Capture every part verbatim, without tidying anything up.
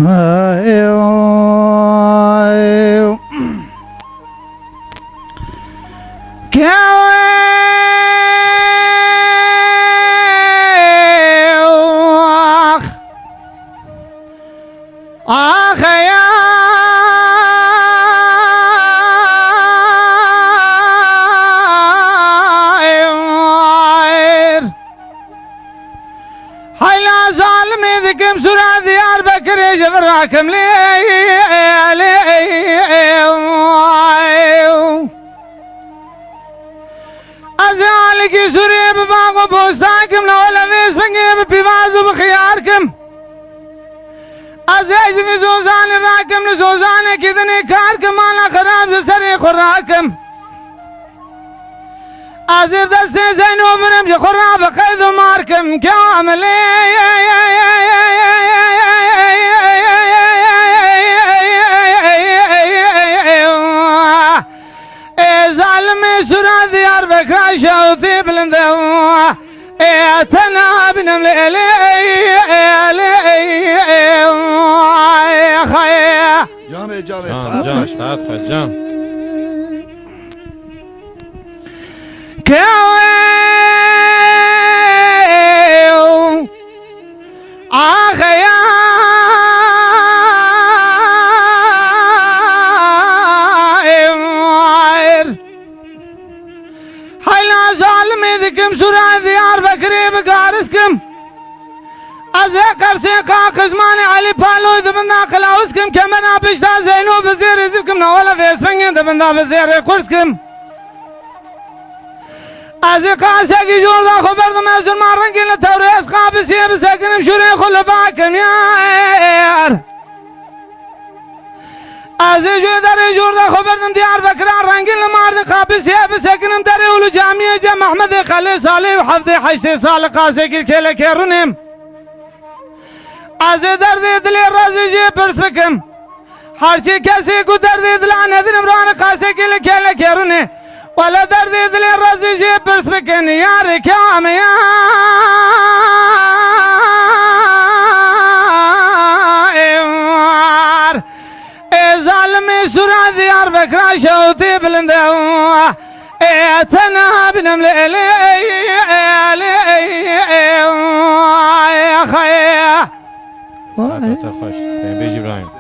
Ax, ax, ya. Heyla zalimê dikim sura Diyarbekirê ji vir rakim lê, lê. Ez ê alikî sûrê bi bax û bostan kim, newele vê spingê bi pîvaz û bi xiyar kim. Ez ê ji vî zozanê rakim, li zozanekî dinê kar kim, mala xirab ji serê xwe rakim. Ez ê bi destê Zeyno birim, ji xwe re bi qeyd û mar kim kamilê. Ê zalimê sura Diyarbekira şewtî bilinde. Ê te nabînim lê, lê, lê, lê, xayê. Canê, canê, Can, saet can, xweş. Saet xweş, can. Kew, ax, ya, êwar. Heyla zalimê dikim sura Diyarbekirê bi garis kim. Ez ê qersê qaqizmanê Elî Paloy di bin de qilawuz kim, kemera pişta Zeyno bi zêrê ziv kim, newala vêspengê di bin de bi zêrê qurs kim. Ez ê qasekî jor de xwe berdim, ez zurma rengê li tewrê, ez qabisiyê bisekinim, şûrê xwe li ba kim yar. Ez ê ji derê jor de xwe berdim Diyarbekira, rengîn li mar de qabisiyê bisekinim, derê û li camiyê Cem Ehmedê Xelê Salê û hevdê heştê sal li qasekî kêlekê rûnêm. Ez ê derdê dilê rezî jê pirs bikim. Her çi kesê ku derdê dila nedinim, ranê qasekî li kêlekê rûnê. Wele derdê dilê rezî jê pirs bikin, yarê kame ya êwar. Ê zalimê sura Diyarbekira şewtê bilinde. Ê te nabînim lê, lê, lê, ê xayê. Saeta te xweş. Bêjî Îbrahîm.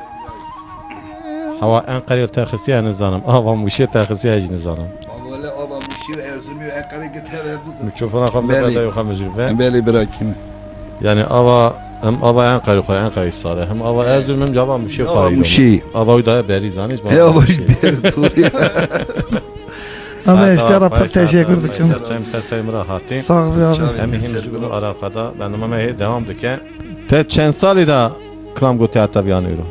Hewa Enqerê te xistiye nizanim. Ava Mûşê te xistiye jî nizanim. Wele ava Mûşî û Erzurumî û Enqerê ki teve bu. Mikrofona xwe bide Belê. Berdayê xwe mijûl be. Belê bira kî me. Yani ava, hem ava Enqerê xwe, Enqerê sare. Hem ava Erzurum hem cava Mûşê xwe. Ava Mûşî. Ava wî daye berî zanî. He, ava wî berî, doğru. Ama Saeta işte, xwe, pir teşekkür dikim. Çem ser serê min re hatî. Sağ ol abi. Em hîn ji bin û alakada bername me hê devam dike. Te çend salî da kilam gotiya te viyan îro?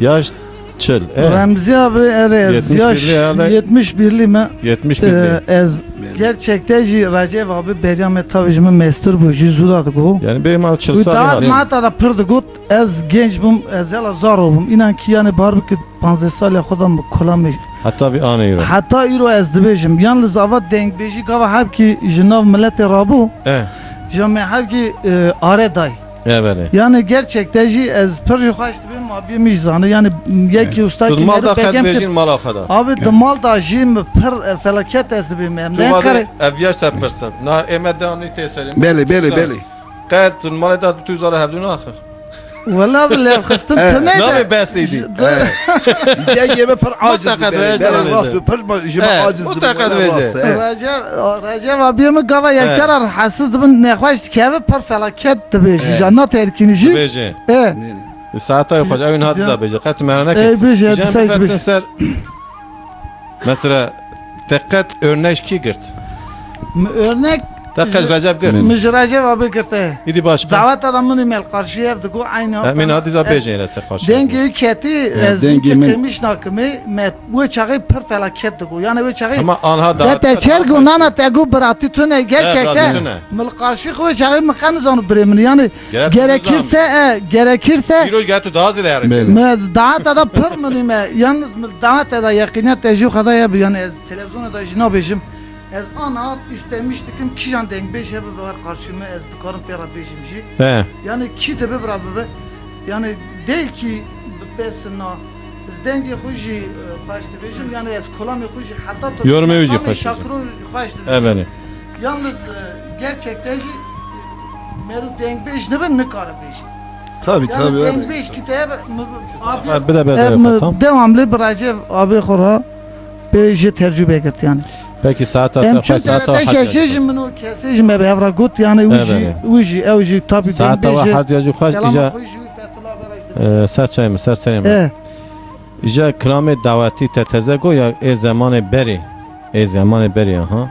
Yaş çil. E. Remzi abi, erê, ez yaş yetmiş birli herhalde. Yetmiş birli me. Yetmiş birli. E, ez gerçekte jî Recep abi beriya me tabi ji min mestir bû, jî zû da digo. Yani bê mal çil salî. Dahat mata da pir digot, ez genç bûm, ez hela zaro bûm. Înan ki yani bar bike panzdeh saliya xwe da min kolamê. Heta vî anê îro. Heta îro ez dibêjim. Yalnız ava dengbêjî gava hevkî ji nav miletê rabû. E. Ji me hevkî, e, are day. E, belê. Yani gerçekten jî ez pir jî xweş dibêm, ma bî min jî zane. Yani yekî usta ki mal da qet bêjîn mala xwe da. Abi di mal da jî min pir, e, felaket ez dibêm. Em ne kare. Ev yaş te pirsin. Na ê me devamlı tê serê. Belê, belê, belê. Qet tu malê da tu zara hevdû naxir. Wela bi lêvxistin tune de. Navê besê dî. Dengê me pir aciz. Mutlaka dibê, dibê, belê, dibê. Rast bi, pir ma-, ji me aciz dibê, mutlaka wela dibê. Rast e. Recep, Recep abi min gava yekcara rahatsiz dibin, nexweş dikeve, pir felaket dibêjî. E. Jana terkînî jî. Dibêjî. E. Saeta xwe ew niha diza bêje. Qet tu mera neke. Ey bêje, disayiz bêje. Ser Mesela, te qet örnek kî girt? Mi örnek. Te qet ji Recep girt? Mi ji Recep abi girte. Îdî başka? Daweta da min îmel qarşî ev digo, aynı. Em ê hatiza bêjin re ser qarşî. Dengê ketî, e, ez dengê ki min qêmiş nakimê, me wê çaxê pir felaket digo. Yani wê çaxê. Ama anha da. Te çer go, nana te go, biratî tune, gerçekten. Biratî tune. Mil qarşî xwe çaxê mi qen zanu birê min. Yani Gerekirse, e, gerekirse. Îro gel tu daha zêde herin. Belê. Me daeta da pir minî me. Yalnız me daeta da yeqîniyet te jî xwe da ye bi, yani ez televizyona da jî nabêjim. Ez ana istemiş dikim kîjan dengbêj hebe bi her qarşî min, ez dikarim pê re bêjim jî. He. Yani kî dibe vira bibe. Yani değil ki bi pesina ez dengê xwe jî, e, xweş dibêjim. Yani ez kolamê xwe jî heta to Yorumê wî jî kolamê xweş dibêjim. Şakiro xweş dibêjim. Evet. Yalnız, e, gerçekten jî mero dengbêj nibe nikare bêjim. Tabii, yani tabii, öyle. Dengbêj ki te abi, ha, bir de, bir de, e, mi, tamam. Devamlı bir Recep abi xora. Bê jê tercûbê girt yani. Peki saeta te Em xweş, çün saeta te şeşê jî min û kesê jî me bi hev re got yani, wî jî, Evet. wî jî, ew jî tabî Saeta dengbêj wa jê. Herdiya jî xweş, Selama îca, xwe jî Fethullah Bereş de. E, ser çayê min, ser serê min. E. Îca kilamê dawetî te teze got ya ê zemanê berê. Ê zemanê berê, aha.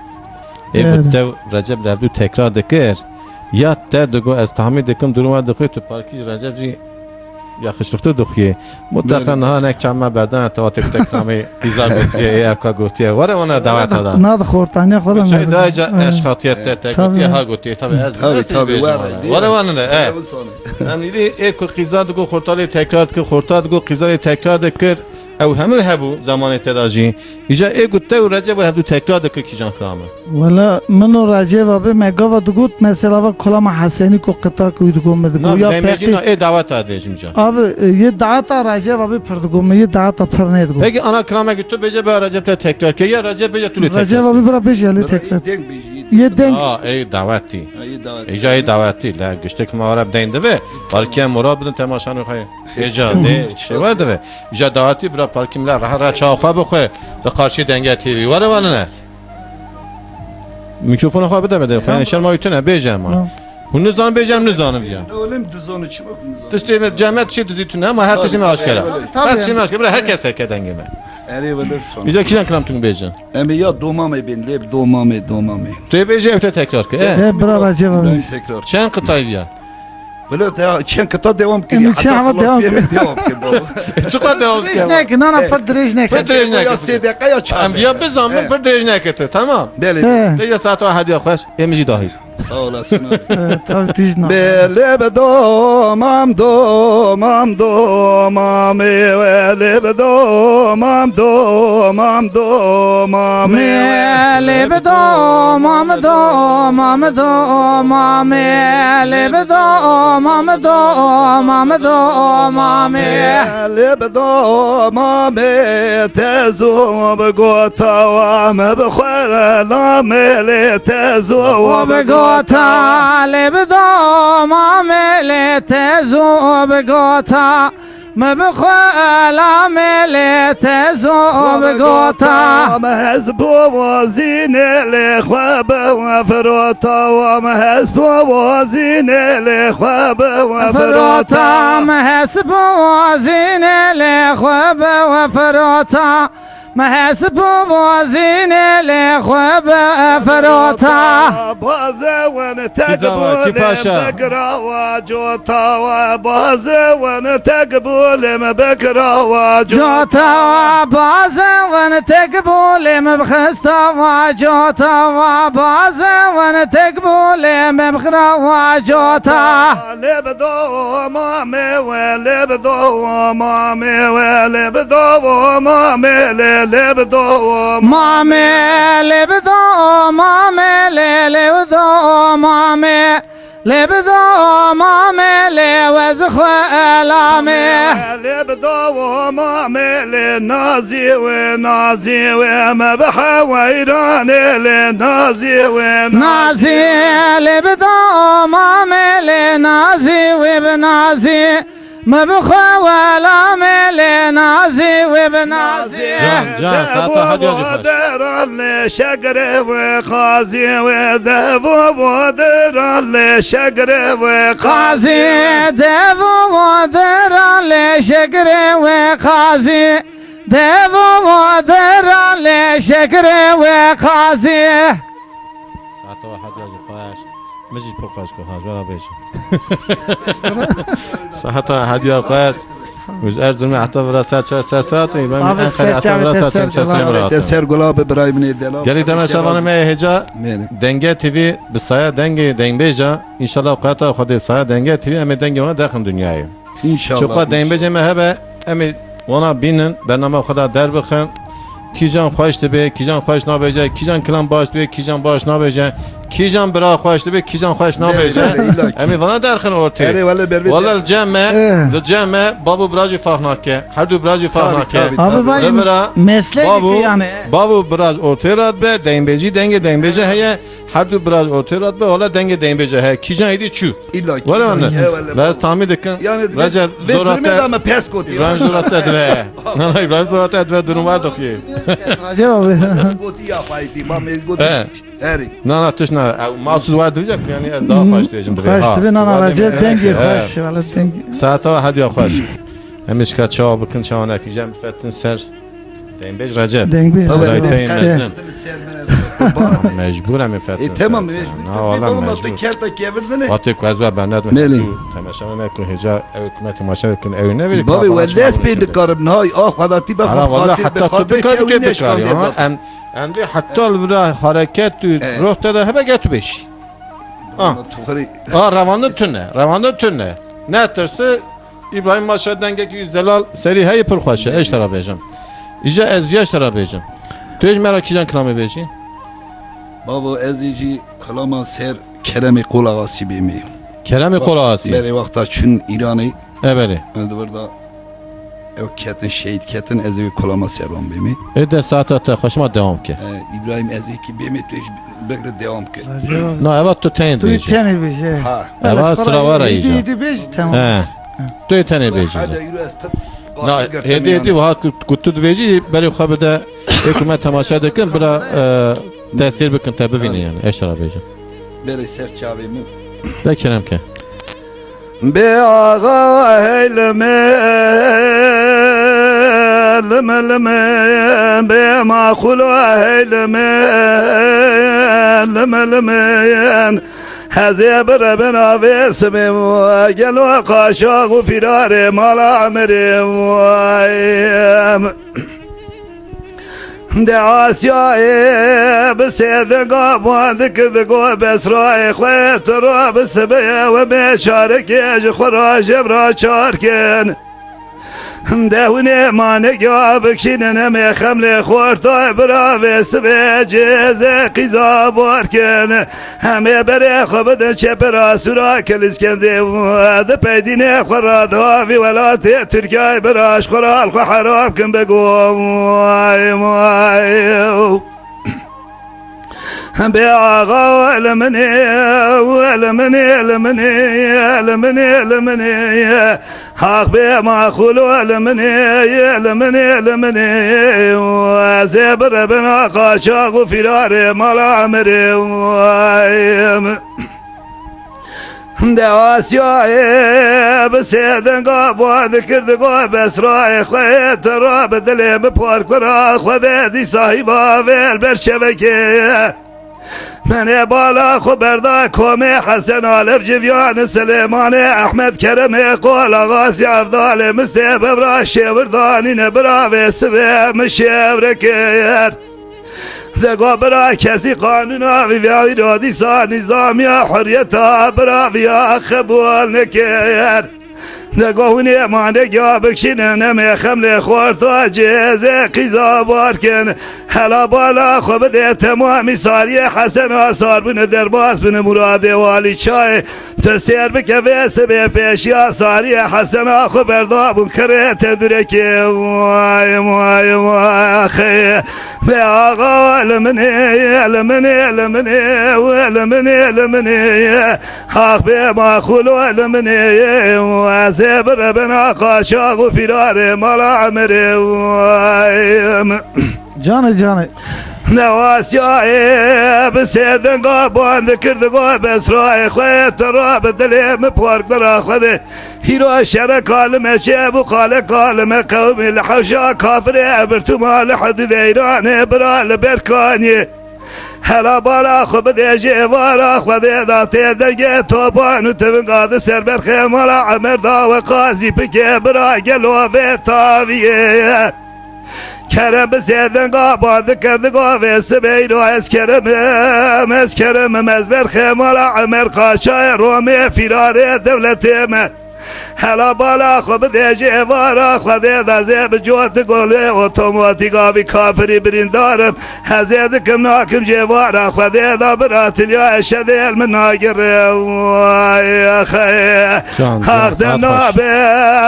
Ê got Evet. tev Recep li hevdû tekrar dikir. Ya te digot ez tahmîn dikim durum wa dixwî tu parkî Recep jî Yaxşilixtir dixuye. Mutlaka Belê. Niha nek çavê me berdane te wate ku te kilamê qîza gotiye, ê eka gotiye. Were wana daweta da. Na di xortaniya xwe de Çay mezin. Daha ca Eh. eşxatiye te, te Tabii. gotiye, ha gotiye. Tabii ez Tabii, ez tabii, bêjim were. Were wane ne, eh. Em îdî ê ku qîza digo xortalê tekrar dikir, xorta digo qîza lê tekrar dikir. Ew hemû hebû zamanê te da jî. Îca ê ku te û Recep were hevdû tekrar dikir kîjan xirame. Wela min û Recêv abê me gava digot, mesela va Kolama Hesenî ku qita ku digot min digot, Na, ya demê jî feqî. Na, ê daweta dibêjim ca. Abi, e, yê daweta Recêv abê pir digot min, yê daweta pir nêdigot. Peki ana kilamekî tu bêje be Recep te tekrar ke, ya Recep bêje tu lê tekrar. Recêv abê bira bêje lê tekrar. Deng bêjî. Yê deng. Aa, ê dawetî. Ha, yê dawetî. Ê ca yê dawetî, le giştek ma were bi deng dibe, balkî em murad bidin temaşanê xwe. Ê ca, ne, şey var dibe. Îca dawetî bira parkî mila reha reha çawa xwe bixwe, li qarşî Denge T V. Were wane ne? Mikrofona xwe bide bide. Xwe şerma wî tune, bêje ema. Tamam. Hûn nizanin bêje, em nizanin viya. Oğlum dizonu çima ku nizanin. Tiştê me, cem me tiştê dizî tune, ema her tiştê me aşkera. Tabii, tabii. Her tiştê me aşkera, bira her kes heke dengê me. Erê wele son. Îca kîjan kilam tune bêje? Em ê ya domamê bên, lê bi domamê, domamê. Tu ê bêje, ew te tekrar ke, e? E, bira Recep abi. Ben tekrar. Çend qitayî viya? Wele te çend kita devam kiriye. Em çi heta hava devam xelas kir. Devam kir baba. Çiqa devam kir? Dirêj neke, na, na, pir dirêj neke. Pir dirêj neke. Ya sê deqa ya çar. Em viya bizan, pir dirêj neke tu, tamam. Belê. He. Te ya saeta hediya xweş, em jî dahil. Sağ olasın abi. He, tabii tijna. Belê bi domam, domam, domamê, welê bi domam, domam, domamê. Lê bi domam, domam, domamê. Lê bi domam, domam, domamê. Lê bi domamê te zû bi gota wa me bi xwe lamê lê te zû bi gota. Lê bi domamê lê te zû bi gota. Me bi xwe elamê lê te zû bi gota. Me hez bo wazînê lê xwe bi we firota. Wa me hez bo wazînê lê xwe bi we firota. Me hez bo wazînê lê xwe bi we firota. Me hesib û mozinê lê xwe bi firota. Bazewin tekbûlê bigira wa cota wa. Bazewin tekbûlê bigira wa cota wa. Bazewin tekbûlê bixista wa cota wa. Bazewin tekbûlê bixira wa cota. Lê bi domamê we, lê bi domamê we, lê bi domamê lê, lê bi domamê. Mamê, lê bi domamê lê, lê bi domamê. Lê bi domamê lê, wez xwe elamê. Lê bi domamê lê, nazî wê, nazî wê, me bi heweyranê lê, nazî wê, nazî. Nazî, lê bi domamê lê, nazî wê bi nazî. Me bi xwe welamê lê nazî wê bi nazî. Can, can, saeta hediya jî xweş. Deran lê şegrê wê qazî wê devo vo deran lê şegrê wê qazî. Devo vo deran lê şegrê wê qazî. Devo vo deran lê şegrê wê qazî. Saeta we hediya jî xweş. Min jî pir xweş got, ha, ji we re bêjim. Seheta hediya xweş. Min ji Erzurumê heta vira ser çar ser saet û ben Abi, Enqerê ser heta vira çavê ser te çar ser ser gula. Te ser gula bi birayê min ê delal. Gelî temaşevanê me yê hêja Mêrê. Denge T V bi saya dengê dengbêja. Înşallah qeta Xwedê saya Denge T V em ê dengê wana derxin dinyayê. Înşallah. Çiqa dengbêjê me hebe em ê wana bînin, bernama xwe da derbixin. Kîjan xweş dibe, kîjan xweş nabêje, kîjan kilam baş dibe, kîjan baş nabêje, kîjan bira xweş dibe, kîjan xweş nabêje. Belê, belê, îlla ki. Em ê vana derxin ortê. Erê, wele berbe. Wele li cem me, Eh. li cem me, bav û bira jî fax nake. Her du bira jî fax Tabii, nake. tabii, Abi tabii. vay Li bira meslek bav û, yani. bav û bira ortê re dibe, dengbêjî, dengê dengbêje heye. Her du bira ortê re dibe, wele dengê dengbêje heye. Kîjan êdî çû. Îlla ki. Were anne. Eyvallah. Lez tamî dikin. Yani Recep vê, vê zorate. durumê de me pes kotî. İbrahim zorate dibe. Na, na, İbrahim zorate dibe, durum var dokiye. Recep abi. Gotî ya faydî, ma me gotî. He. Herî. Na, na, tuş na. Ew, mahsus var diyecek, yani ez daha Hmm, baş diyeceğim buraya. Xweş Ha, dibe, na, na, var Recep deme. dengî He. xweş, wele dengî. Saeta hediya xweş. Em ê şika çawa bikin, çawa nekin. Cem fetin ser. Dengbêj Recep. Dengbêj Tabii, Recep. Recep. Tabii. Mezin. Mecbur em ê fetin E, tamam, ser. mecbur. Na, Bir wala baba mecbur. te kerta kevirdine. Wate ku ez ve bernet Neli? Temaşa me ku hêca ew hikûmet temaşa me kin ew ne verî Baba, kafana we çima dest bunu pê kete. dikarim, hay, ah, xwedatî be Ara xwe wala xatir be, heta tu xatir bikar kew bike nêşkan bikar ya. Ha, dezat. Em, em dê heta li vira hareket tu Eh. roh te de hebe get tu beşî. Ha. Ama tu xerî- Ha, revandin tune, revandin tune. Ne tirsi, İbrahim Maşa dengekî zelal serî heye pir xweş e, ez ji te re bêjim. Îja ez ji te re bêjim. Tu ê ji me re kîjan kilamê bêjî? Babo, ez ê jî kilama ser Keremê Qol Axasî bêmê. Keremê Qol Axasî. Berê wexta çûn Îranê. E, berê. Di vir de ew ketin, şehîd ketin, ez ê kilama ser wan bêmê. Ê de saeta te xweş ma dewam ke. E, İbrahim, ez ê kî bêmê, tu ê jî bigre dewam ke. Recep abi. Na, eva tu tenê Tu dibêjî. tenê bêje. Ha. Eva Bes, sira xwara wa re êdî, îja. êdî bêjî, tamam. He. Tu yê tenê bêjî. Hadi yürü, ez pir Na, baş girtim hêdî, hêdî yani. Wiha ku, ku tu dibêjî, berê xwe bide, ê ku me temaşe dikin, bira, e, tesîr bikin, te bivînin Tabii. yani. Eşara bêjin. Berê ser çavê min. De kerem ke. Bê axa hey li min, li min, li min, bê maxûl hey li min, li min, li min. Hezê bire bin avê simê gelo qaşax û firarê mala emirê. De Asyayê bi sêdinga wan dikir digo Besrayê xwe tu ra bi sibê we bê şarekê ji xwe ra jebra çar kin. De hûnê manekya bikşînin em ê xemlê xortay bira vê sibê cêzê qîza bar kin. Em ê berê xwe bidin çepera sûra Kiliskendê û di peydînê xwe re di avî welatê Tirkiyeyê bira ji xwe re li xwe heram kin bigo. Vay, vay. Bê axa li minê, li minê, li minê, li minê, li minê. Ax bê maxûlo li minê, li minê, li minê. Ez ê biribin a qaçax û firarê mala emirê. De Asyayê bi sêdinga ban dikir digo Besrayê xwe yê tu ra bi dilê min park bira xwe de dîsa hîva vê li ber şevekê. Menê bala xwe berda komê Hesen Alef Civyan Silêmanê Ehmed Keremê Qola Gazi Evdalê min sê bevra şêvir danîne bira vê sibê min şêvrekê yer. Dego bira kesî qanûna vî vî îro dîsa nîzamiya huriyeta bira viya qebûl nekir. Dego hûnê manekya bikşînin em ê xemlê xorta cêzê qîza bar kin. Hela bala xwe bide temamî sariyê Hesen a sar bûne derbas bûne Muradê Walî Çayê. Tu sêr bike vê sibê pêşiya sariyê Hesena xwe berdabûn kirê te durekê. Vay, vay, vay, axê. Bê axa li minê, li minê, li minê, li minê, li minê. Ax bê maxûlo li minê. Ez ê biribin a qaçax û firarê mala emirê. Vay. Canê, canê. Newasiyayê bi sê denga ban dikir digo Besrayê xwe tu ra bi dilê min park bira xwe de. Hîro şere kalime çê bû qale kalime qewmê li hewşa kafirê birtûma li hudûdê Îranê bira li Berkaniyê. Hela bala xwe bidê ji êvara xwe dê da tê dengê topan û tivinga di ser berxê mala Emer da we qazî bike bira gelo vê taviyê. Kerem bi sê denga ba dikir digo vê sibeyro ez Kerem im, ez Kerem im, ez berxê mala Emer Qaşayê Romê firarê dewletê me. Hela bala xwe bide ji êvara Xwedê de zê bi cot golê otomatîk avî kafirî birîndarim. Ez ê dikim nakim ji êvara Xwedê de bira tilya eşedê el min nagire. Way axê. Can, can, Haq de saet xweş. Nabe,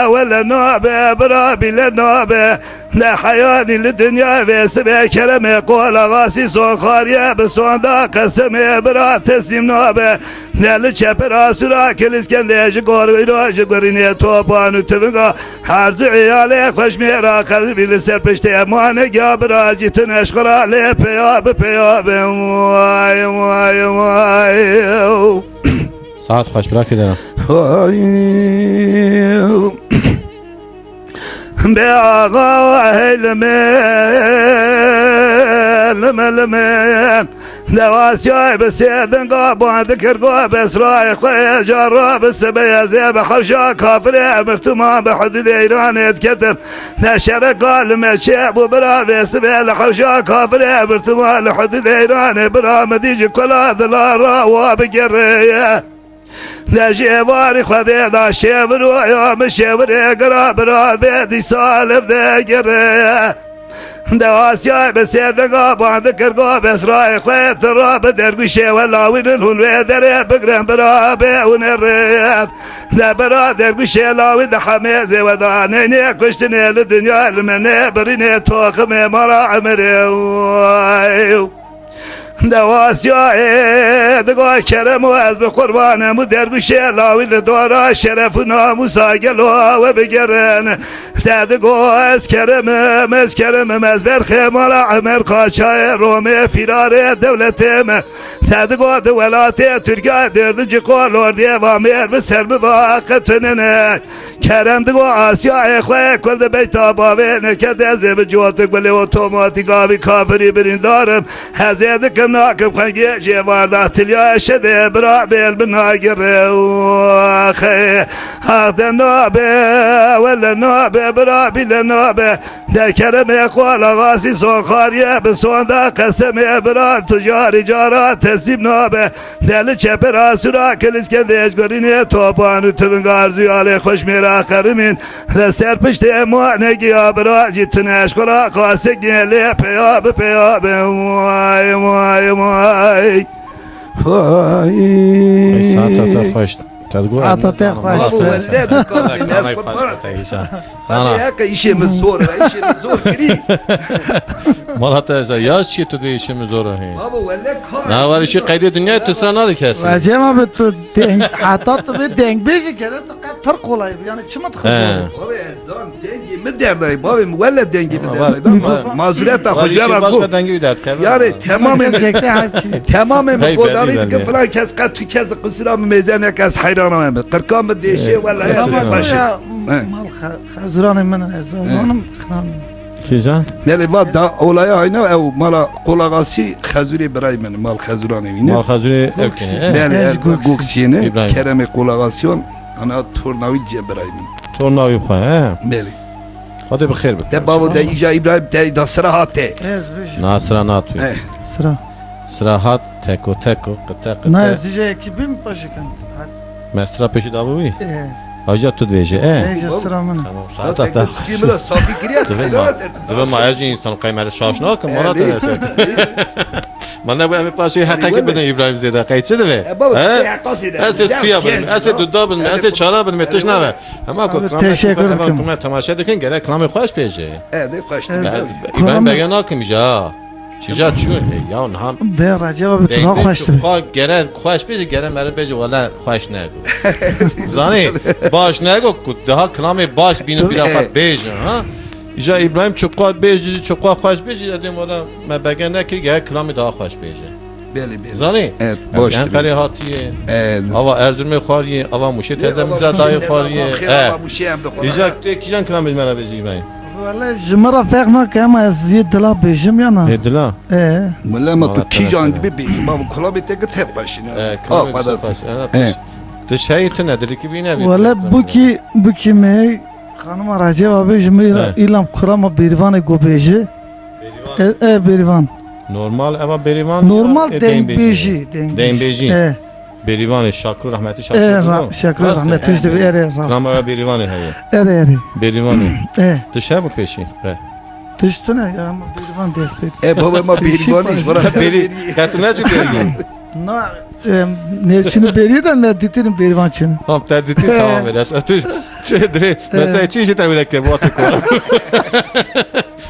wele nabe, bira bîle nabe. Ne heyanî li dinya vê sibe keremê qola vasî son xariye bi sonda qesemê bira teslîm nabe. Ne li çepir asura kiliskendê ji gor wîra ji gurînê topan û tivinga herzi eyalê xweş mêra qelbî li ser piştê emane gya bira cîtin eşqira lê peya bi peya be. Way, way, way. Saet xweş, bira kidena. Hay. Bê axa hey li min, li min, li min. Dewasiyay bi sê dinga ban dikir go besrayê xwe ye cara bi sibê ez ê bi hewşa kafirê mirtiman bi hududê Îranê diketim. Ne şereka li me çêbû bira vê sibê li hewşa kafirê mirtiman li hududê Îranê bira min dî ji kula dila ra wa bigirê ye. De ji êvarî Xwedê da şêvir û ya min şêvirê gira bira vê dîsa liv de gire. De Asyayê bi sê dinga ban dikir go besrayê xwe tu ra bi dergûşê we lawînin hûn wê derê bigrin bira bê hûn ê rêt. De bira dergûşê lawî di hemê zêwedanê nê kuştinê li dinya li me nê birînê toximê mala emirê. Dewasiyayê digo kerem û ez bi qurbanem û dergûşê lawî li dora şeref û namûsa gelo we bigerin. Te digo ez kerem im, ez kerem im, ez berxê mala Emer Qaçayê Romê fîrarê dewletê me. Te digo di welatê Tirkiyê derdin ji qolor dêva mêr bi ser biva qetunine. Kerem digo Asyayê xwe kul di beyta bavê neke dezê bi cotik bilê otomatik avî kafirî birîndarim. Hezê dikim nakim xwengê jêvarda tilya şedê bira bêl bi nagire. Axê, ax de nabe, wele nabe, bira bîle nabe. De keremê qola vasî son xariye bi sonda qesemê bira tu carî cara teslîm nabe. De li çepir asura kiliskendê ji gorînê topan û tivinga arzûyalê xweş mêra qerimîn. Li ser piştê ema negiya bira jî tine eşqora qasik lê peya bi peya be. Way, way, way. Way. Ey, saeta te xweş. Te digot Saeta te xweş. Babo, welle dikar bîne, ez qurban. Ana. Hadi heke işê min zor e, işê min zor kirî. Mala te ez ya çi tu dê işê min zor e. Babo, welle kar. Na var işi qeydê dünya tu sana da kesin. Recep abi tu deng, hata tu bir dengbêjî kere tu qet pir kolay. Yani çi mi dixwazî? He. Abi ez dan dengê mi derdayê, bavê min wele dengê mi derdayê. Mazureta xwe jara go. Başka dengê dert. Yani temamê mi, temamê mi godarî dikin filan kes qet tu kes qisira mi mêze neke ez heyran me. Qirka mi dêşê wele ya tu baş. Mal xezuranê min ez zanim xinam. Kîjan? Belê va da olaya hayna ew mala Qolaxasî Xezûrê birayê min, mal Xezûranê wî ne? Mal Xezûrê ew kî ne? Belê, Goksiyê ne? Keremê Qolaxasîyan, ana torna wî cê birayê min. Torna wî xwe, he? Belê. Xwedê bi xêr bike. Te bavo de îja Îbrahîm te da sira hate. Ez bêjim. Na sira nat wî. Eh. Sira. Sira hat teko teko, qite qite. Na ez îja yekî bim paşikan. Me sira pêşî dabû wî? Ee. Aja tu dibêje, e? Bêje sira min. Tamam, saeta te xweş. Min de safî kiriye. Divê ma, divê ma ez jî însan qey me şaş nakim, mala te. Ma ne bu em ê paşê heqekî bidin Îbrahîm Zêde, qey çi divê? He? Ez ê suya binim, ez ê duda binim, ez ê çara binim, tişt nave. Hema ku kilamê teşekkür dikim. Temaşe dikin, gerek kilamê xweş bêje. E, de xweş. Îbrahîm Bege nakim ja. Kîja çû, e, ya niha. De Recep abi tu daha xweş dibe. Çuqa gere xweş bêje, gere mere bêje wele xweş nego. Zanî, baş nego ku daha kilamê baş bînin bîra xwe bêjin, ha? Îja Îbrahîm çuqa bêjî, çuqa xweş bêjî, edêm wele me bege nekir, gere kilamê daha xweş bêje. Belê, belê. Zanî? Evet, baş dibe. Enqerê hatiye. Evet. Ava Erzurumê xwariye, ava Mûşê teze miza dayê xwariye. Evet. Îja tu kîjan kilamê me re bêjî Îbrahîm? Wele ji min re ferq nake, ama ez yê dila bêjim ya na. Yê dila? E. Wele ma tu kîjan dibê bêjî, ma kulamê te git hep xweşî ne. E, kulamê te xweş, e. Ti şeyî tu ne, dilî kî bîne bî. Wele bûkî, bûkî me, xanima Receba bêjim, îlam kurama Bêrîvanê go bêjî. E, e, Bêrîvan. Normal, eva Bêrîvan. Normal dengbêjî, dengbêjî. Dengbêjî. E. Bêrîvanê Şakro, rehmetî Şakro. E, ra-, Şakro rehmetî ji devê, erê, rast. Rama ya Bêrîvanê heye. Erê, erê. Bêrîvanê. E. Tişt hebû pêşî? Re. Tişt tune ya, ama Bêrîvan dest pê. E, baba, ma Bêrîvanê ji xwe re. Bêrî-, ya tu ne çi Bêrîvan? Na, e, ne çini Bêrî de me dîtinim Bêrîvan çini. Tamam, te dîtî, tamam, biraz. Tu çi dirê, mesela çi jî te wile ke, bu atı kora.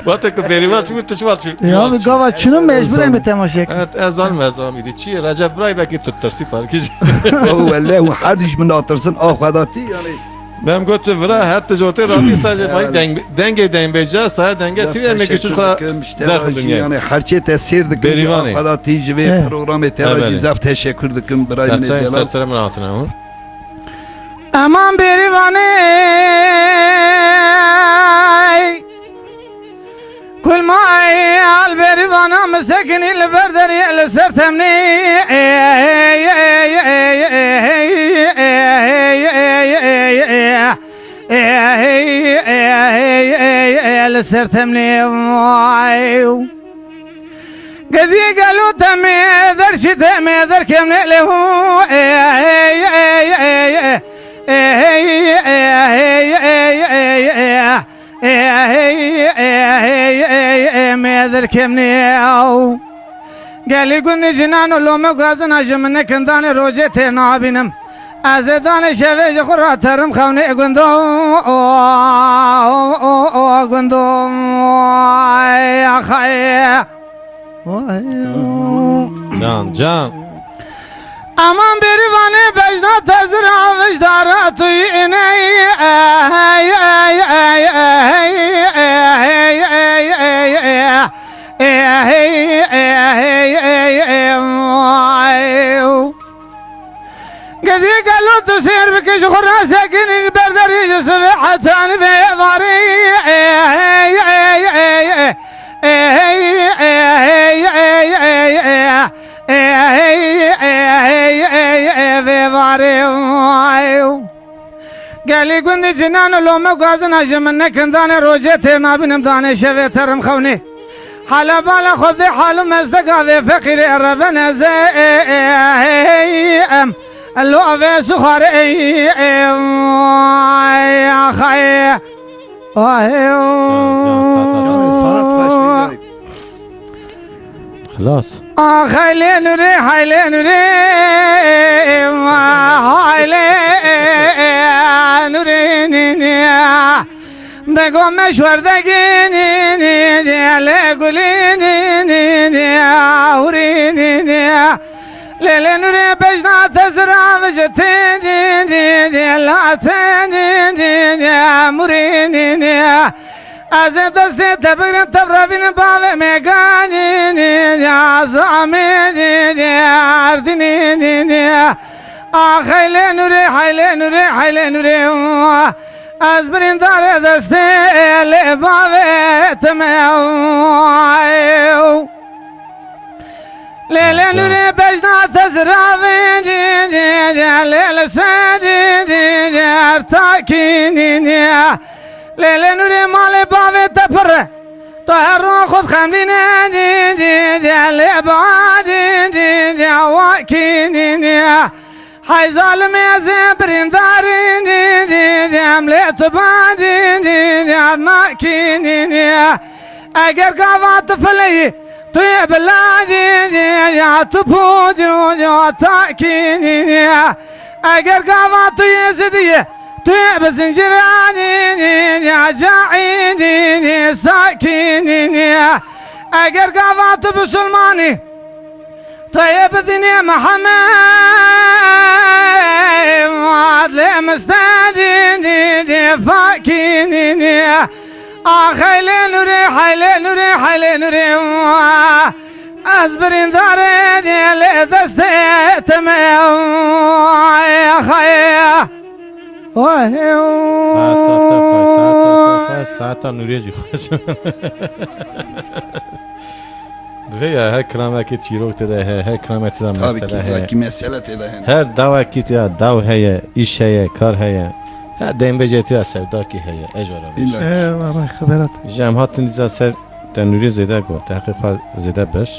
Wate ku Bêrîvan çi, tu çi vat çi? Ya, bi gava çinû mecbûr em ê temaşe kin. Evet, ez zanim, ez zanim îdî. Çi ye? Recep Biray belkî tu tirsî parkî. Wele û her diş min natirsin, a Xwedatî, yani. Dem got çi vira, her tu jotê rabî sadece bay deng-, dengê dengbêja, saya denge tî em ê küçük xwe derxin dinya. Yani her çê te sêr dikim, Bêrîvanê. A Xwedatî ji vê programê te re jî zaf teşekkür dikim, biray min ê delal. Sersere min hatine hûn. Aman Bêrîvanê. Kulma al Bêrîvana misekinî li ber derê li ser temnê. Li ser temnê. Gedî gelo temê derşî temê derkevne lê hû. Mê derkevne ew. Gelî gundî cinan û lome gazina ji min nekin danê rojê tê nabînim. Ez ê danê şevê ji xwe re terim xewnê gundo. Gundo. Axayê. Can, can. Aman Bêrîvanê bejna te zira vijdara tu yî ney. Gedî gelo tu sêr bike ji xwe re sekinî ber derî ji sivê hetanî vê varî. Vê varê. Gelî gundî cinan û lome gazina ji min nekin danê rojê tê nabînim danê şevê terim xewnê. Hala bala xwe dê halim ez de gavê feqîrê erebe neze em lo ave suxare axayê. Can, can, saat, saat. Canê saat baş. Xilas. Ax haylê nurê, haylê nurê, haylê nurê nînê. Dego meşwer degî nînê, lê gulî nînê, hurî nînê. Lê lê nurê bejna te zira vijitê nînê, la te nînê, murî nînê. Ez ê destê te bigrim, te birevînim bavê mêganî, nî, nî, azamê, nî, nî, erdînî, nî, nî. Ax, heylê nûrê, heylê nûrê, heylê nûrê. Ez birîndarê destê lê bavê te me. Lê lê nûrê bejna te ziravê, nî, nî, nî, lê li ser, nî, nî, nî, ertakî, nî, nî. Lê lê nûrê malê bavê te pir e. Tu her ro xwe dixemlîne, nî, nî, nî, lê ba, nî, nî, nî, wakî, nî, nî. Hay zalimê ez ê birîndarî, nî, nî, nî, em lê tu ba, nî, nî, nî, ernakî, nî, nî. Eger gava tu fileyî, tu yê bila, nî, nî, ya tu pû, nî, nî, ya takî, nî, nî. Eger gava tu yê zidiyê, tu yê bi zincîranî, nî, nî, caî, nî, nî, sakî, nî, nî. Eger gava tu bisulmanî, tu yê bi dinê Mihemed, lê mistenî, nî, nî, fakî, nî, nî. Ax, heylê nûrê, heylê nûrê, heylê nûrê. Ez birîndarê lê destê te me. Ay, ay. Saeta te xweş, saeta te xweş, saeta nûrê jî xweş. Divê ya her kilamekî çîrok tê de heye, her kilamekî tê de mesele heye. Tabii ki, tabii ki mesele tê de hene. Her dawekî tê de daw heye, îş heye, kar heye. Her dengbêjê tê de sevdakî heye. Ejara bêj. Eyvallah, xeberat. Ji em hatin dîsa ser te nûrê zêde got, te heqê xwe zêde bir.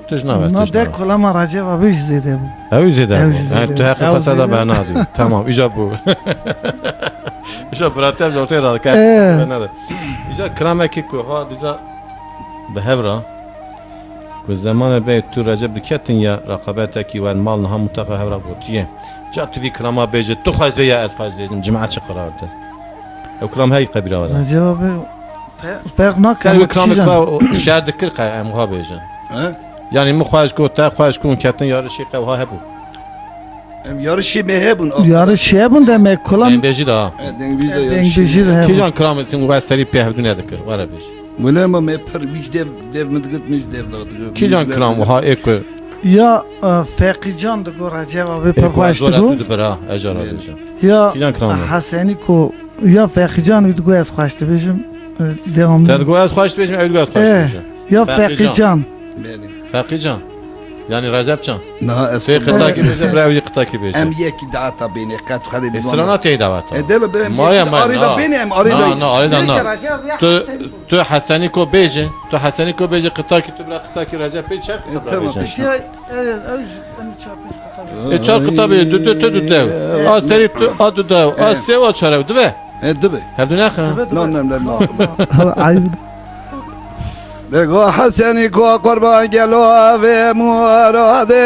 Tişt nabe, Na tişt de nabe. Kulama Recep abi jî zêde bû. Ew jî zêde Ew bû. jî Her zêde tu bû. heqî Ew qesa jî da zêde. bernadî. Tamam, îja bû. Îja biratem ji ortê radike. Ee. Bernade. Îja kilamekî ku ha dîza bi hev ra. Ku zemanê bê tu Recep diketin ya raqabetekî wer mal niha mutaka hev ra gotiye. Ca tu vî kilama bêje, tu xwez vê ya ez xwez vêjim, cima çi qerar de. Ew kilam hey qebîra were. Recep abi, fe-, ferq nake Sen wî wek kilamê çi ku jan. o şer dikir qe em wiha bêjin. He? Yani min xweş ku te xweş ku hûn ketin yarişî qe wiha hebû. Em yarişê me hebûn, a Yarişê hebûn demek, kulam Em bêjî de ha. E, dengbêjî de Dengbêjî yarişê. de hebûn. Kîjan kilamê sin we serî pê hevdû nedikir, were bêj. Wele ma me pir wî ji dev, dev min digirtmiş, dev da digirtmiş. Kîjan kilam wiha ê ku Ya, e, Feqîcan digo Recep abi pir xweş digo. Tu dibira, ejar Bêne. dibira. Ya Kîjan kilam e? Hesenî ku, ya Feqîcan wî digo ez xweş dibêjim, e, devam. Te digo ez xweş dibêjim, ew digo ez xweş E, dibêjim. ya Feqîcan. Feqîcan. Bêne. Feqîcan. Yani Recep Can. Na, ez Tê qıtakî bêje, bira wî qıtakî bêje. Em yekî daweta bêne, qet xedê E, bî sirana tê daweta. E, dele be, em Maya, yekî maya, arê da na. bêne, em arê Na, da. na, arê da, na. Neyse, Recep ya Tu, Hesenî ku. tu Hesenî ko bêje, tu Hesenî ko bêje, qıtakî tu bira qıtakî Recep bê çek E, qıta tamam, bêje. peki. Ya, e, ew ji, em çarpınç qıta bêje. E, çar qıta bêje, du, du, tu, du, dew. A serî tu, a du dew, a E. sê, a çar ew, dibe. E, dibe. Hevdu nexe. Dibe, dibe. No, no, no, no. Ayıp. Dego Hesenî ku qurban gelo avê muradê.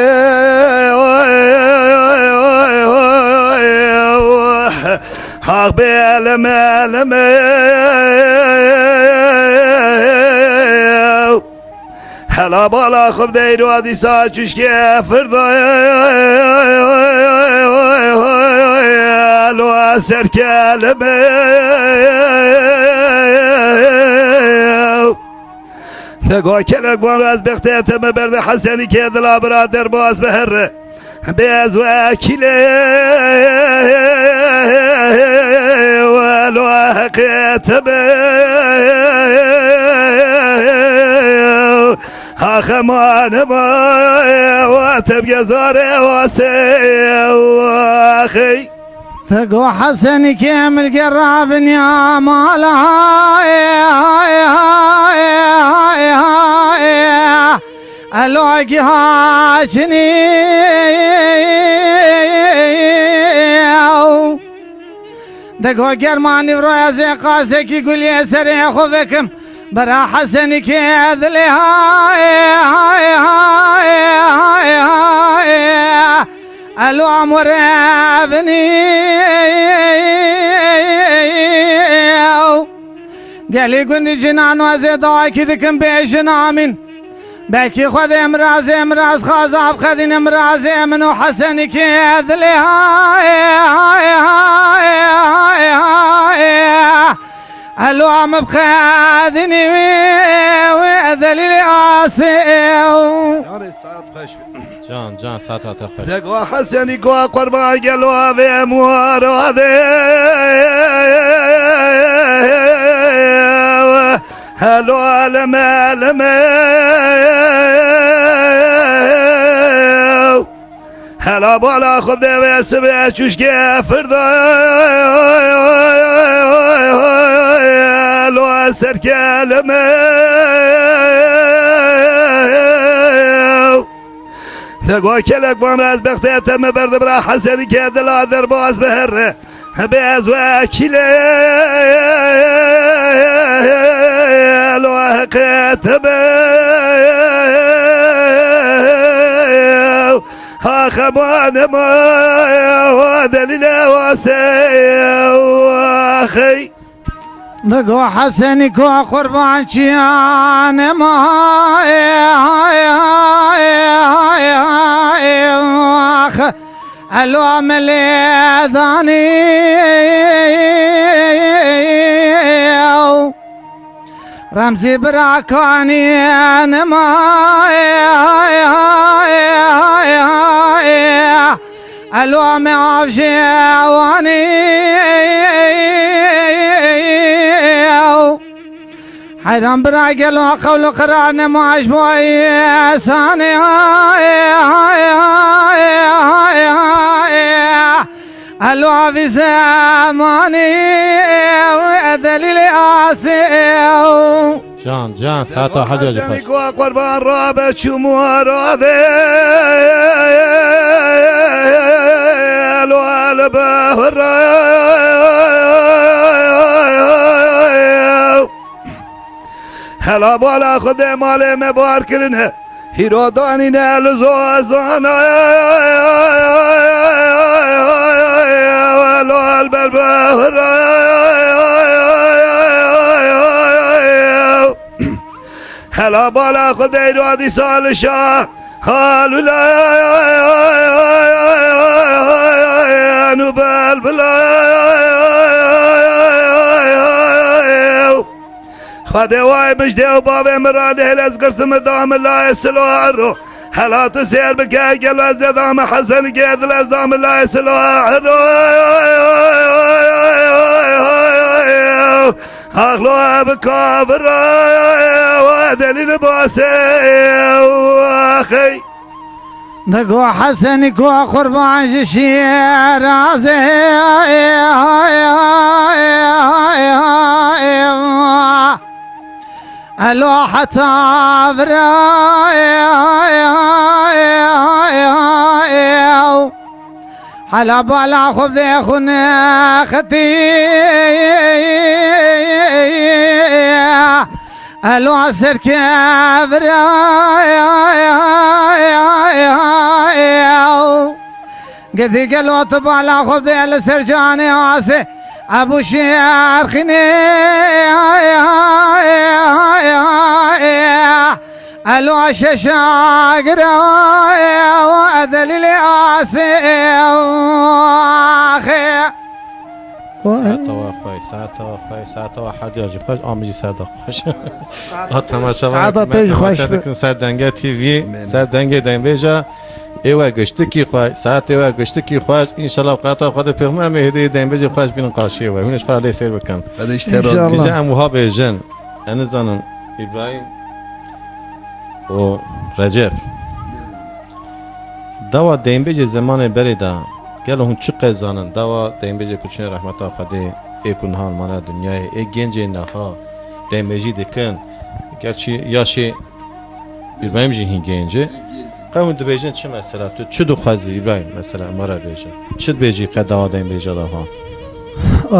Haq bê elime, elime. Hela bala xwe deyro dîsa çuşkê firda. Lo ser kelime. Dego kelek wan ez bextê te me berde Hesenî ke dila bira derbas bi herre. Bêz wekîlê welo heqê te be. Axemane ma wa te bgezare wase waxey. Te go Hesenî ke milge rabin ya mala. Elo giha çinî. De go germanî vira ez ê qasekî gulê serê xwe vekim. Bira Hesenî ke dilê hay hay hay hay hay. Elo amore binî. Gelî gundî jinan ez ê dawekî dikim bêjin amîn. Belkî Xwedê mirazê miraz xaza bixedîne mirazê min û Hesenî ke dilê hay hay hay hay hay. Elo em bixedînî wê, wê delîlê asê. Yarê saet xweş be. Can, can, saeta te xweş. Dego Hesenî go qurban gelo avê muradê. Helo eleme eleme. Hela bala xwe devê sibê çuşkê firda. Lo ser kelime. Dego kelek van ez bextê te me berde bira Hesenî ke dila derbas bi herre. Bêz wekîlê lo heqê te be. Axemane ma delîle wase waxey. Digo Hesenî ku qurban çiyane ma. Elo melê danî. Remzî bira kanî nema. Elo me avjê wanî. Heyran bira gelo qewlo qerar nema ji bo sanê. Elo avî zemanî delîlê asê. Can, can, saeta hecî hacî xweş. Senî ku qurban rabe çû muradê, lo el behra. Hela bala Xwedê malê me bar kirine. Hîro danîne li zozana. Lo el behra. Hela bala Xwedê radî salişa halûlayan û belbilayan. Xwedê way bijdê û bavê min radê hêl ez girtim da min layê silo ero. Hela tu sêr bike gelo ez dê da min Hesen gê dil ez da min layê silo ero. Axlo ev kavira wa delîl basê axey. Digo Hesenî ku qurban ji Şîrazê. Elo heta vira. Hela bala xwe bidê xwe nexetî. Elo ser kevir. Gedî gelo tu bala xwe bidê li ser canê asê. Ebû şerxînê. Elo şeşagir edelîlê asê. Saeta we xweş, saeta we xweş, saeta we hediya jî xweş, amî jî serda xweş. A temaşevanê Saeta me te jî xweş temaşe be. Dikin ser Denge T V, Amin. Ser Dengê Dengbêja. Ê we giştikî xweş, saetê we giştikî xweş. Înşallah qata xwe de pêxme em ê hêdî dengbêjê xweş bînin qarşiyê we. Hûn ji xwe re lê sêr bikin. Hadi işte Înşallah. Dije em wiha bêjin. Ez nizanim, Îbrahîm û Recep. Dawa dengbêjê zemanê berê de, gelo hûn çi qey zanin? Dawa dengbêjê ku çûne rehmeta Xwedê, ê ku niha mane dinyayê, ê gencê niha dengbêjî dikin. Gerçî yaşê Îbrahîm jî hîn genc e. Qey hûn dibêjin çi mesela? Tu çi dixwazî Îbrahîm mesela, me re bêje. Çi dibêjî qey dawa dengbêja de ha?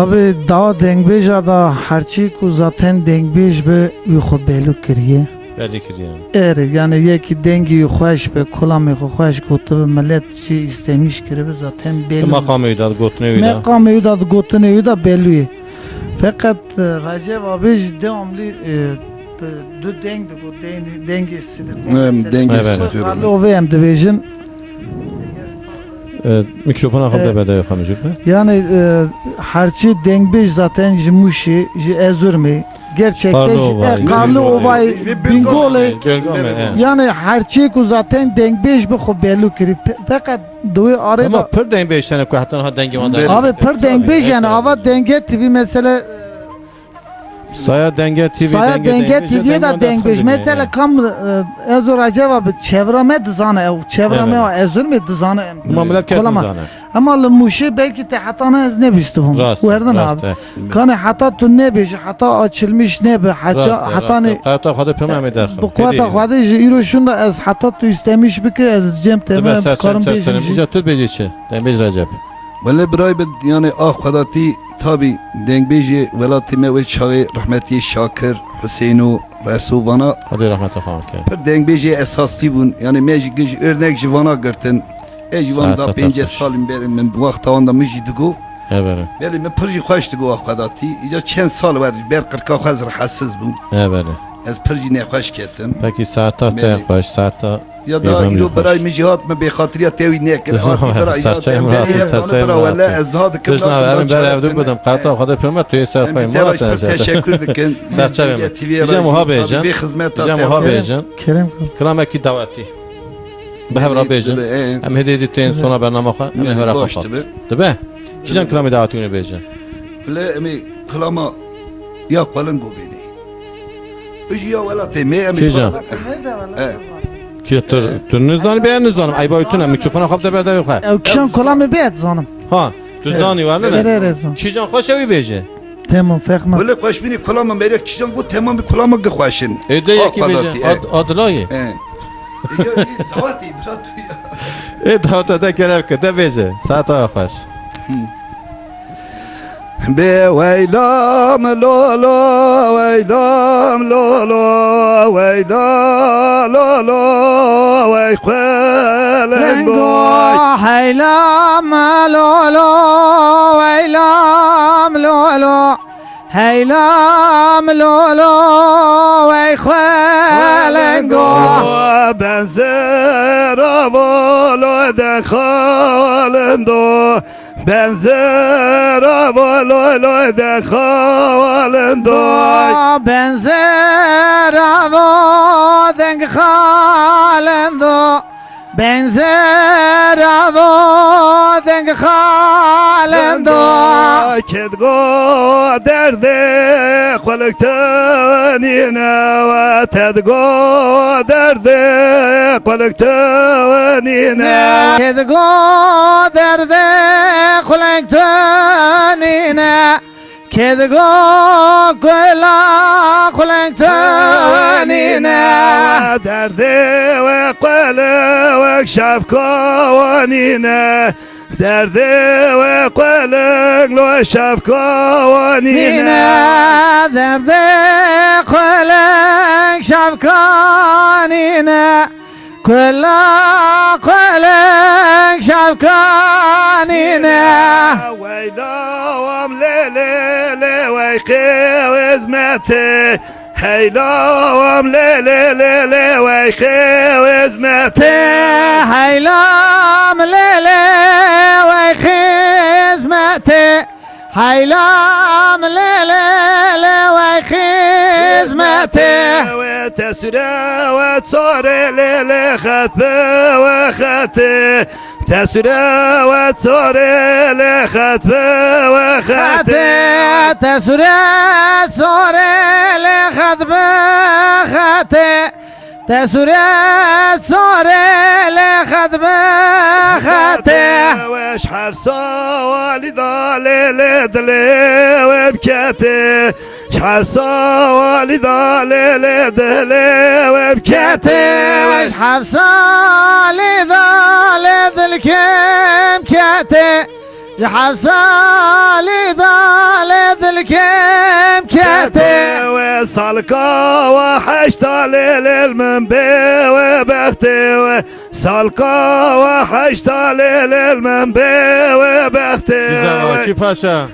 Abi, dawa dengbêja de herçî ku zaten dengbêj bi, wî xwe belû kiriye. Belî kiriye. Erê, yani yekî dengî wî xweş bi, kulamê xwe xweş gotibi, millet jî îstemîş kiribi, zaten belû. Di meqamê wî de, di gotinê wî de. Meqamê wî de, di gotinê wî de belû ye. Feqet, e, Recep abi jî devamlı, e, bi du deng digot, deng-, dengê sî digot. Hem dengê sî digot. Karlovê em dibêjin. E, mikrofona xwe bide berdevê xwe mijûl be. Yani, e, herçî dengbêj zaten ji Mûşê, ji Erzurumê. Gerçekten Karlovayê. E, Karlovayê, Bingolê. Bingolê, he. Yani herçî ku zaten dengbêj bi xwe belû kirî. Pe-, feqet di wê arê de. Ama pir dengbêj tene ku heta niha dengê wan de. Abi pir dengbêj yani, ava Denge T V mesela, Saya Denge T V, Saya Denge T V de dengbêj. Mesela kam, e, ez û Recep abi çevra me dizane, ew çevra me wa Erzurumê dizane em. Ma millet kes nizane. Ama li Mûşê belkî te hetana ez nebîstibûm. Rast, rast e. Kanê heta tu nebêjî, heta açılmış nebe, heta, heta ne. Qeweta Xwedê pir me em ê derxin. Bi qeweta Xwedê ji îro şûn de ez heta tu îstemîş bike, ez cem te me karim bêjim jî. Îca tu dibêjî çi? Dengbêj Recep. Wele birayê min, yanê a xwedatî tabî dengbêjê welatê me wê çaxê rehmetî Şakir, Huseyno, Reso vana. Xwedê rehmeta xwe ke. Pir dengbêjê esastî bûn. Yanê me jî gij örnek ji vana girtin. E jî van da pêncî salên berê min wexta wan da min jî digo. Belê min pir jî xweş digo a xwedatî. Îca çend sal wer ji ber qirka xwe ez rehesiz bûm. Ez pir jî nexweş ketim. Pekî saeta te xweş, saeta Ya da îro birayê min jî hat min bêxatiriya te wî nekir. Hatî bira îca em berî hev dane bira wele ez niha dikim da tu da çare bidim. Qata xwe de pir me tu yê ser xwe Murat ez teşekkür dikin. Serçe me. Îca muha bêjin. Îca muha bêjin. Kerem. Kilamekî dawetî. Bi hev re bêjin. Em hêdî hêdî tên sona bernama xwe. Em ê hera xwe xwe. Dibe. Kîjan kilamê dawetî wî bêjin? Lê em ê kilama ya Xwelin Gobênê. Ji ya welatê me em ê Kîjan? Kî tu, tu nizanî bê, nizanim. Eyba wî tune, mikrofona xwe bide berdevê xwe. Ew kîjan kolamê bê, ez dizanim. Ha, tu zanî, werne ne? Erê, erê, zan. Kîjan xweş e wî bêje. Temam, fehma. Wele xweş bînî kulama merek kişan got temam kulama gi xweşin. Ê de yekî bêje, Ad-, Adlayê. He. Ya, ê, dawetî, bira tu ya. Ê daweta de kerem ke, de bêje. Saeta xweş. Hı. Bê weylam lolo, weylam lolo, weyla lolo, wey xwelengo. Lengo, heylam lolo, weylam lolo, heylam lolo, wey xwelengo. Benzera volo de xalendo. Benzera vo loy loy de xawalin doy. Benzera vo deng xalin do. Benzera vo deng xalin do. Ked go derdê xwelik tenîne ve ted go derdê xwelik tenîne. Ked go derdê xuleng tenîne. Ked go kula xuleng tenîne. Derdê we qele wek şefka wanîne. Derdê we qeleng lo şefka wanîne. Nîne, derdê qeleng şefka nîne. Kula qeleng şefka nîne. Weyla wam lê lê lê wey qê wezmete. Heyla wam lê lê lê lê wey xê wezmete. Heylam lê lê wey xizmete. Heylam lê lê lê wey xizmete. We tesure we çare lê lê xet be we xete. Tesure we çore lê xet be we xete. Xete, tesure çore lê xet be xete. Tesure çore lê xet be xete. We ji hefsa walî da lê lê dilê we bikete. Ji hefsa walî da lê lê dilê we bikete. Ji hefsa lî da lê dilkêm kete. Ji hefsa lî da lê dilkêm kete. We salka wa heşta lê lê min bê we bextê we. Salka wa heşta lê lê min bê we bextê we. Güzel, Akif Paşa.